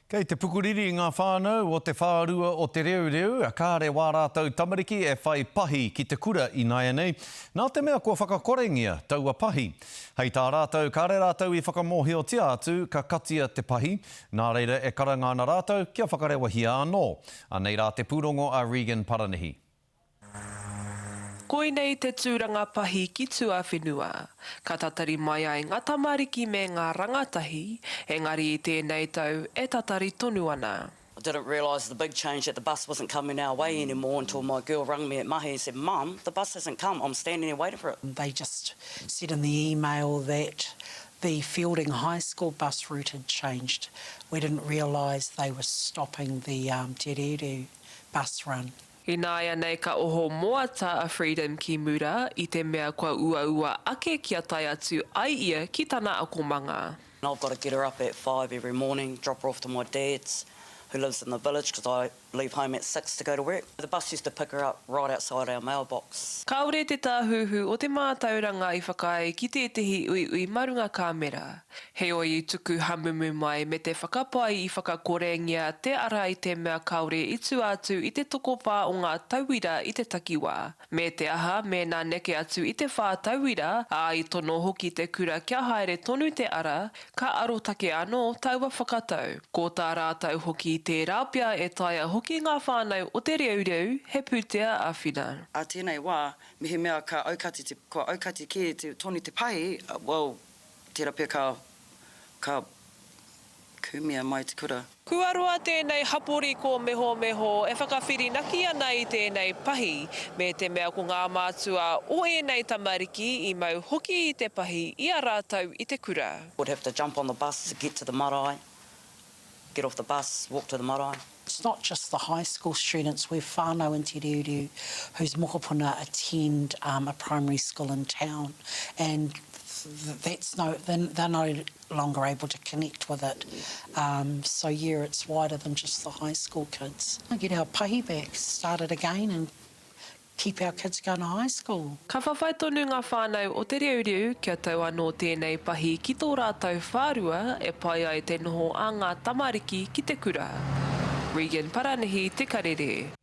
Kei te pukuriri ngā whānau o te whārua o Te Reureu, kāre wā rātou tamariki e whai pahi ki te kura ināianei, nā te mea kua whakakorengia taua pahi. Hei tā rātou, kāre rātou i whakamōhiotia atu ka katia te pahi, nā reira e karanga ana rātou kia whakarewahia anō. Anei rā te pūrongo a Regan Paranihi. Koinei te tūranga pahi ki tuawhenua. Ka tatari mai ai ngā tamariki me ngā rangatahi, engari i tēnei tau e tatari tonu ana. I didn't realise the big change that the bus wasn't coming our way anymore until my girl rang me at mahi and said, Mum, the bus hasn't come, I'm standing here waiting for it. They just said in the email that the Feilding High School bus route had changed. We didn't realise they were stopping the Te Reureu bus run. Ināianei ka oho moata a Freedom ki mura i te mea kua uaua ake kia tae atu ai ia ki tana akomanga. And I've got to get her up at five every morning, drop her off to my dad's who lives in the village because I leave home at six to go to work. The bus used to pick her up right outside our mailbox. Kāore te Tāhuhu o te Mātauranga i whakaae ki tētehi uiui mā runga kāmera. Heoi i tuku hamumu mai me te whakapae i whakakorengia te ara i te mea kāore i tua atu i te tokowhā o ngā tauira i te takiwā. Me te aha, mēnā neke atu i te whā tauira, ā, i tono hoki te kura kia haere tonu te ara, ka arotake anō taua whakatau. Ko tā rātou hoki tērā pea e taea hoki ngā whānau o Te Reureu he pūtea āwhina. Ā tēnei wā, mehemea ka aukati te, kua aukati kē te, tonu te pahi, well, Tera pea ka, ka kumea mai te kura. Kua roa tēnei hapori kōmehomeho e whakawhirinaki ana i tēnei pahi, me te mea ko ngā mātua o ēnei tamariki i mau hoki i te pahi i a rātou i te kura. Would have to jump on the bus to get to the marae, get off the bus, walk to the marae. It's not just the high school students, we've whānau in Te Reureu whose mokopuna attend um, a primary school in town and that's no, they're, they're no longer able to connect with it. Um, so yeah, it's wider than just the high school kids. Get our pahi back, start it again and Keep our kids going to high school. Ka whawhai tonu ngā whānau o Te Reureu kia tau anō tēnei pahi ki tō rātou whārua e pai ai te noho a ngā tamariki ki te kura. Regan Paranihi, Te Karere.